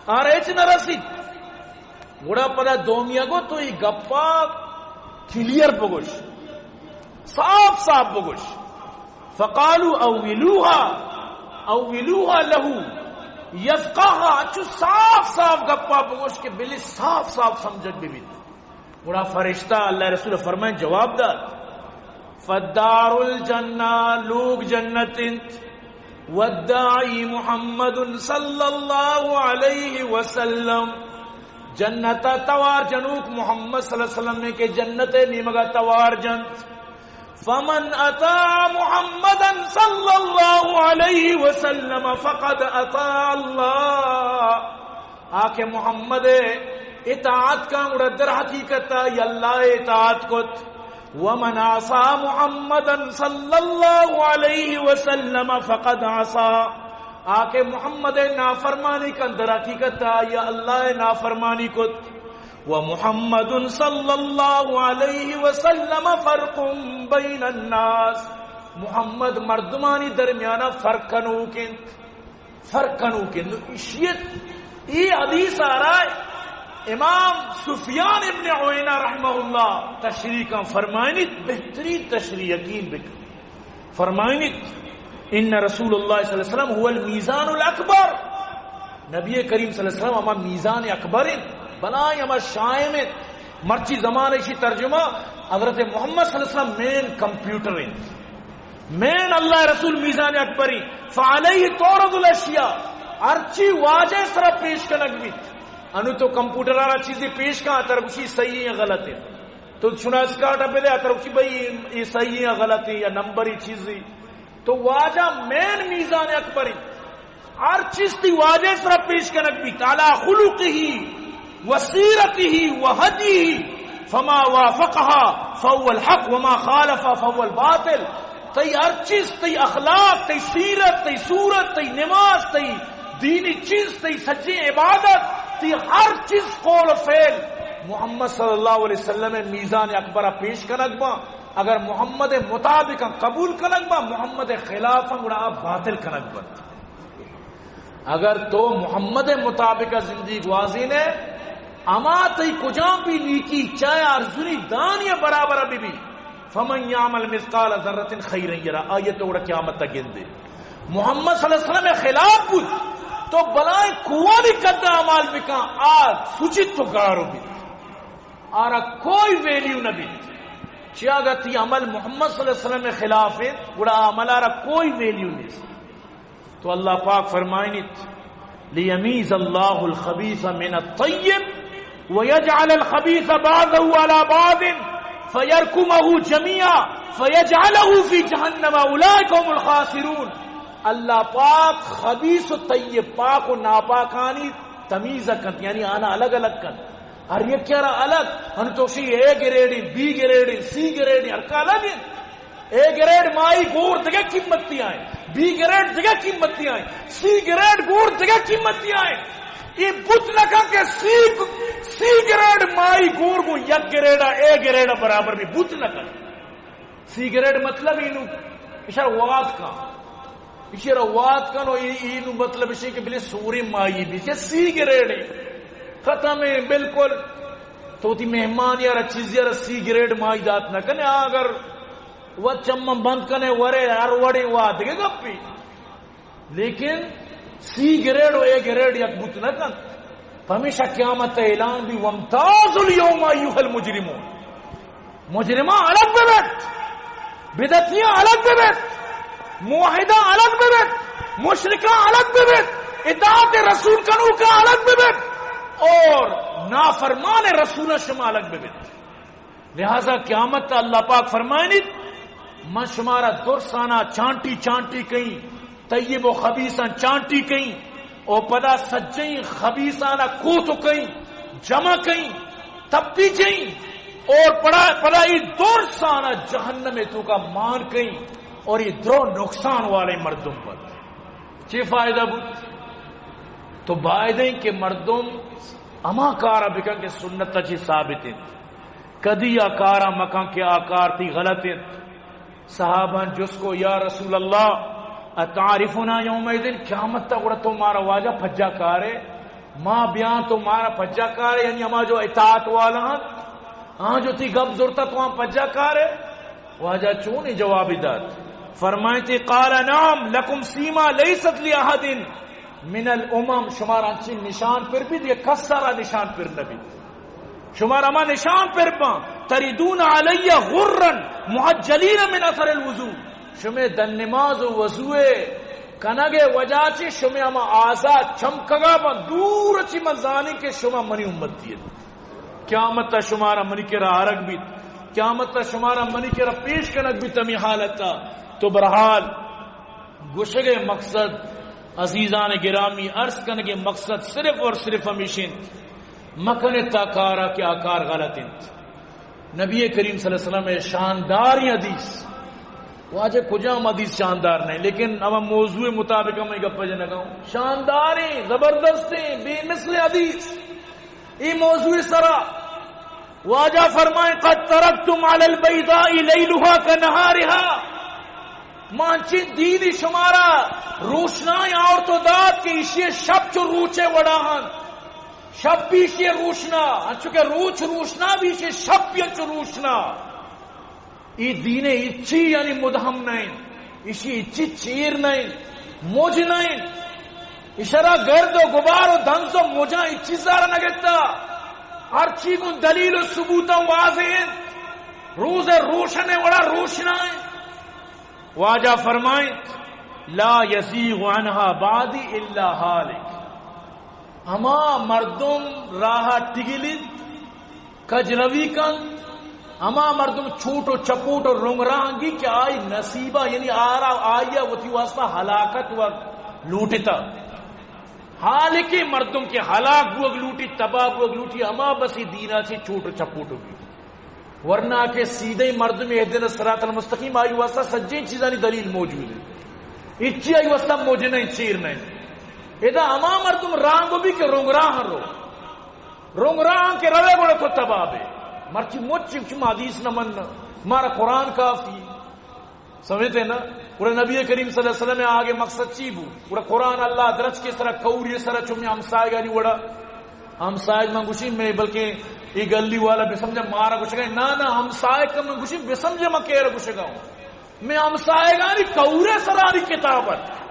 آ ہچ نہ رسیت۔ گڑا پدا دومیا گو تو ای گپا کلیئر بگوش، صاف صاف بگوش۔ فقالوا اولوها، اولوها له یفقهها، اچو صاف صاف گپا بگوش کہ بلے صاف صاف سمجھگ ببیت۔ گڑا فرشتہ اللہ رسول فرمائیں جواب دات، فالدار الجنہ، لوگ جنت انت، والداعی محمد صلی اللہ علیہ وسلم، جنت ءَ توار جنوک محمد صلی اللہ علیہ وسلم کہ جنت ءِ نیمگ ءَ توار جنت۔ فمن اطاع محمدا صلی اللہ علیہ وسلم فقد اطاع اللہ۔ آ کہ محمد ءِ اطاعت کاں، گڑا در حقیقت ءَ آئی اللہ ءِ اطاعت کت۔ ومن عصا محمدا صلی اللہ علیہ وسلم فقد عصا۔ آ کہ محمد ءِ نافرمانی کاں، در حقیقت ءَ آئی اللہ ءِ نافرمانی کت۔ ومحمد صلی اللہ علیہ وسلم فرق بین الناس۔ محمد مردمانی درمیانا فرق کنوک انت۔ فرق کنوک انت۔ نو اشیت، ای حدیث آرا امام سفیان ابن عیینہ رحمہ اللہ تشریح کاں، فرمائنیت، بہترین تشریح، یقین بکن۔ فرمائنیت، ان رسول اللہ صلی اللہ علیہ وسلم هو المیزان الاکبر۔ نبی کریم صلی اللہ علیہ وسلم ہما میزان اکبر انت، بلائیں ہما شاہم انت۔ مرچی زمانہ اشی ترجمہ، حضرت محمد صلی اللہ علیہ وسلم مین کمپیوٹر انت، مین اللہ رسول میزان اکبری، فعلیہ تعرض الاشیاء، ہرچی واجہ سرا پیش کنگ بیت۔ انو تو کمپیوٹر آرا چیزی پیش کن، تر گوشی صحیح ہیں، غلط ہیں۔ تو شناس کارڈ ءَ بدے، تر گوشی بھئی یہ صحیح ہیں، غلط ہیں، یا نمبر ہی چیزی۔ تو واجہ مین میزان اکبر انت۔ ہر چیز تئی واجہ سرا پیش کنگ بیت، علی خلقہ و سیرتہ و ہدیہ، فما وافقها فهو الحق وما خالفها فهو الباطل۔ تئی ہر چیز، تئی اخلاق، تئی سیرت، تئی صورت، تئی نماز، تئی دینی چیز، تئی سچیں عبادت، تئی ہر چیز، قول و فعل محمد صلی اللہ علیہ وسلم میزان اکبر پیش کنگ باں۔ اگر محمد مطابق قبول کنگ باں، محمد خلاف گڑا باطل کنگ باں۔ اگر تو محمد مطابق زندگی گوازینے، اما تئی کجام بھی نیکی، چاہے ارزنی دانی برابر بھی بھی، فمن یعمل مثقال ذرة خیرا یرہ، آئی تو گڑا قیامت تک گندے۔ محمد صلی اللہ علیہ وسلم خلاف بود، تو بلائیں کوانی قد اعمال بکن، آ سوچی تو گارو بیت، آرا کوئی ویلیو نہ بیت۔ چیا اگر تی عمل محمد صلی اللہ علیہ وسلم خلاف ہے، گڑا عمل آرا کوئی ویلیو نہیں۔ تو اللہ پاک فرمائنیت، لیمیز اللہ الخبیث من الطیب ویجعل الخبیث بعضه علی بعض فیرکمه جمیعا فیجعله فی جہنم اولئک هم الخاسرون۔ اللہ پاک خبیث و طیب، پاک و ناپاکانی تمیز کنت، یعنی آنا الگ الگ کنت۔ ہر یکے را الگ، ہن تو شی A grade, B grade, C grade, ہر کا الگ ہے۔ اے گریڈ مائی گور دگہ قیمتی آئیں، بی گریڈ دگہ قیمتی آئیں، سی گریڈ گور دگہ قیمتی آئیں۔ یہ بوت نہ کن کہ سی، سی گریڈ مائی گور گو یک گریڈ اے گریڈ برابر بھی بوت نہ کن۔ سی گریڈ مطلب اینو اشار وات کن، اشار وات کن و ای-، اینو مطلب اشی کہ بلے سوری مائی بھی کہ سی گریڈ ہے، ختم ہے بالکل۔ تو تی مہمان یارا چیز یارا سی گریڈ مائی دات نہ کنے، اگر و چمن بند کنے ورے ہر وڑے وا دگہ گپی۔ لیکن سی گریڈ و اے گریڈ یک بوت نہ کنت۔ پمیشا قیامت اعلان بھی، وامتازوا الیوم ایھا المجرمون۔ مجرماں الگ بہ بیت، بدعتیاں الگ بہ بیت، موحداں الگ بہ بیت، مشرکاں الگ بہ بیت، اطاعت رسول کنوکاں الگ بہ بیت، اور نافرمان رسولاں شما الگ بہ بیت۔ لہذا قیامت ءَ اللہ پاک فرمائنیت، من شمارا درسانا چانٹی چانٹی کئیں، طیب و خبیثاں چانٹی کئیں، او پدا سجئیں خبیثانا کوت کئیں، جمع کئیں، تپی جئیں، اور پدا، پدا ای درسانا جہنم توکا مان کئیں، اور ای درو نقصان والے مردم بنت۔ چے فائدہ بوت؟ تو بایدیں کہ مردم ہما کارا بکن کہ سنت چی ثابت انت۔ کدی آ کارا مکن کہ آ کار تی غلط انت۔ صحاباں جست کو، یا رسول اللہ، اتعرفنا یومئذ، قیامت تا گڑا تو مارا واجہ پجا کارے؟ ما بیاں تو مارا پجا کارے، یعنی ہما جو اطاعت والا ہن، ہاں جو تی گپ زرتا تو ہاں پجا کارے؟ واجہ چونیں جوابی دات؟ فرمائیتی، قال نعم لکم سیما لیست لأحد من الامم، شمارا انچیں نشان پر بیت کہ کس سرا نشان پر نہ بیت۔ شمارا ہما نشان پر باں، تردون علی غرا محجلین من اثر الوضو، شمے دن نماز و وضوئے کنگے وجہ چی شمے ہما آزاد چمکگا باں، دور چی من زانی کہ شما منی امتی ات۔ قیامت تا شمارا منی کرا آرگ بیت، قیامت تا شمارا منی کرا پیش کنگ بیت ہمیں حالتا۔ تو برحال گوشگے مقصد، عزیزان گرامی، عرض کنگے مقصد صرف اور صرف ہمیش انت، مکنے تا کارا کہ آ کار غلط انت۔ نبی کریم صلی اللہ علیہ وسلم شانداریں حدیث، واجہ کجام حدیث شاندار نہیں، لیکن ہما موضوع مطابق ہم گپ جنگا ہوں، شانداریں، زبردستیں، بے مثل حدیث۔ ای موضوع سرا واجہ فرمائیں، قد ترکتم علی البیضاء لیلها کنہارها، ما انچیں دینی شمارا روشنائی آورت و دات کہ ایشی شپ چو روچے وڑا ہن، شپ بھی ایشی روشنا، انچو کہ روچ روشنا بھی ایشی شپ بھی انچو روشنا۔ ای دین ہچی یعنی مدہم نہ انت، ایشی ہچی چیر نہ انت، مج نہ انت۔ اشرا گرد و غبار و دنز و مجاں ہچی زر نہ گتا۔ ہرچی گوں دلیل و ثبوتاں واضح انت۔ روز روشن وڑا روشنا انت۔ واجہ فرمائیں، لا یزیغ عنها بعدی الا هالک۔ ہما مردم راہ ٹگلیت، کجروی کنت، ہما مردم چوٹ و چپوٹ و رنگ راہنگی کہ آئی نصیبہ، یعنی آرا، آئی وتی واسطہ ہلاکت و لوٹتا۔ حال کہ مردم کہ ہلاک بوگ لوٹی، تباہ بوگ لوٹی، ہما بس ای دینا چی چوٹ و چپوٹ بی۔ ورنہ کہ سیدھے مردم اہدنا الصراط المستقیم، آئی واسطہ سجیں چیزانی دلیل موجود ہے، اچی آئی واسطہ موجود نہیں، چیر نہیں۔ ادا ہما مردم رانگ بی کہ رنگ راہ رو۔ رنگ راہ کہ روے گڑا تو تباہ بے۔ مرچی مچ چما حدیث نہ من، مارا قرآن کافی۔ سمجھتے نا؟ گڑا نبی کریم صلی اللہ علیہ وسلم آگے مقصد چی بو؟ گڑا قرآن اللہ درچ کے سرا، کوری سرا، چمی ہمسائے گانی وڑا۔ ہمسائے من گوشی میں، بلکہ یہ گلی والا بے سمجھا مارا گوشگا۔ نا، نا، ہمسائے کا من گوشی بے سمجھا، من کہہ رہا گوشگا ہوں۔ میں ہمسائے گانی کورے سرانی کتابت۔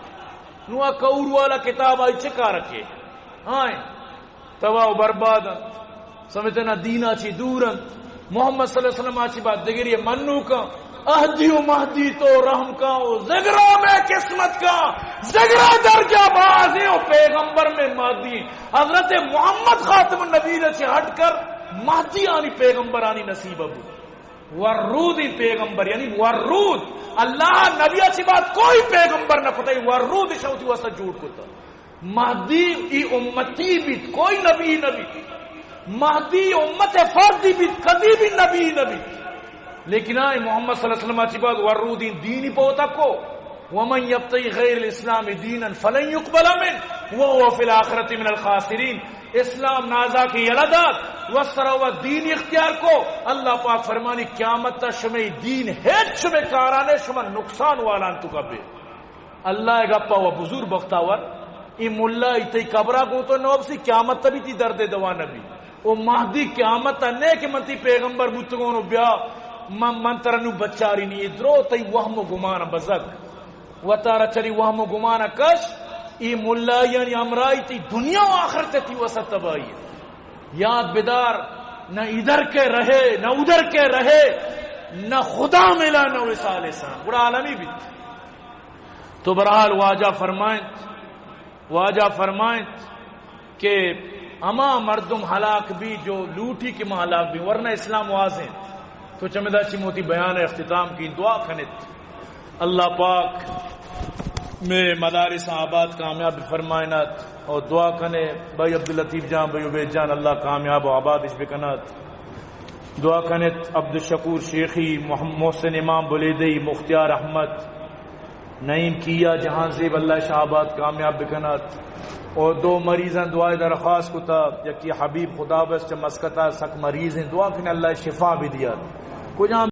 نو آ کور والا کتاب آئی چکا رکھے؟ آئیں۔ تباہ و برباد انت۔ سمجھتے نا؟ دینا چی دور انت۔ محمد صلی اللہ علیہ وسلم آ چی بعد دگری منوکاں۔ اہدی و مہدی تو رحم کا و زگرا میں قسمت کا، زگرا درجہ بازیں و پیغمبر میں مہدی۔ حضرت محمد خاتم النبی نے چی ہٹ کر مہدی آنی پیغمبرانی نصیب ابو۔ ورودی پیغمبر، یعنی ورود۔ اللہ نبی آ چی بعد کوئی پیغمبر نہ کتا، ورود شوتی واسطہ جوڑ کتا۔ مہدی ای امتی بیت، کوئی نبی نہ بیت۔ مہدی امت فردی بیت، کدی بھی نبی نہ بیت۔ لیکن آئے محمد صلی اللہ علیہ وسلم چی بعد ورودین دینی پوتا کو، ومن یبتغی غیر الاسلام دینا فلن یقبل منه وهو فی الآخرة من الخاسرین۔ اسلام نازا کے یلہ دات، و سرا و دین اختیار کو۔ اللہ پاک فرمانی، قیامت تا شمے دین ہیچ شمے کارانے، شما نقصان والان تو کبے۔ اللہ ء گپا و بزور بختاور، اے ملا ای تئی قبرا گوں تو نوبسی، قیامت تبی تی درد دوا نبی۔ او مہدی قیامت نے کہ من تی پیغمبر بوتگون و بیا من، من ترا نو بچاری نی، درو تئی وہم و گمان بزگ۔ وتارا چری وہم و گمان کش، اے ملایانی ہمراہی تی دنیا و آخرت تی وسط تباہی۔ یاد بدار، نہ ادھر کے رہے، نہ ادھر کے رہے، نہ خدا ملا، نہ وصال سام۔ گڑا عالمی بیت۔ تو بہرحال واجہ فرمائنت، واجہ فرمائنت کہ ہما مردم ہلاک بی جو لوٹی کہ ما ہلاک بی، ورنہ اسلام واضح انت۔ تو چمدا چی موتی بیان اختتام کی دعا کنت۔ اللہ پاک میں مدارس آباد کامیاب فرمائنات اور دعا کنے بھائی عبداللطیف جان، بھائی عبید جان، اللہ کامیاب و آبادش بکنات۔ دعا کنت عبدالشکور شیخی، محم-، محسن امام بلیدی، مختیار احمد، نعیم کیا، جہان زیب، اللہ شاہ آباد کامیاب بکنات۔ اور دو مریضاں دعائے درخواست کتا، یکی حبیب خدا بس چہ مسکتا سک مریض ہیں، دعا کنے اللہ شفا بھی دیا۔ کجام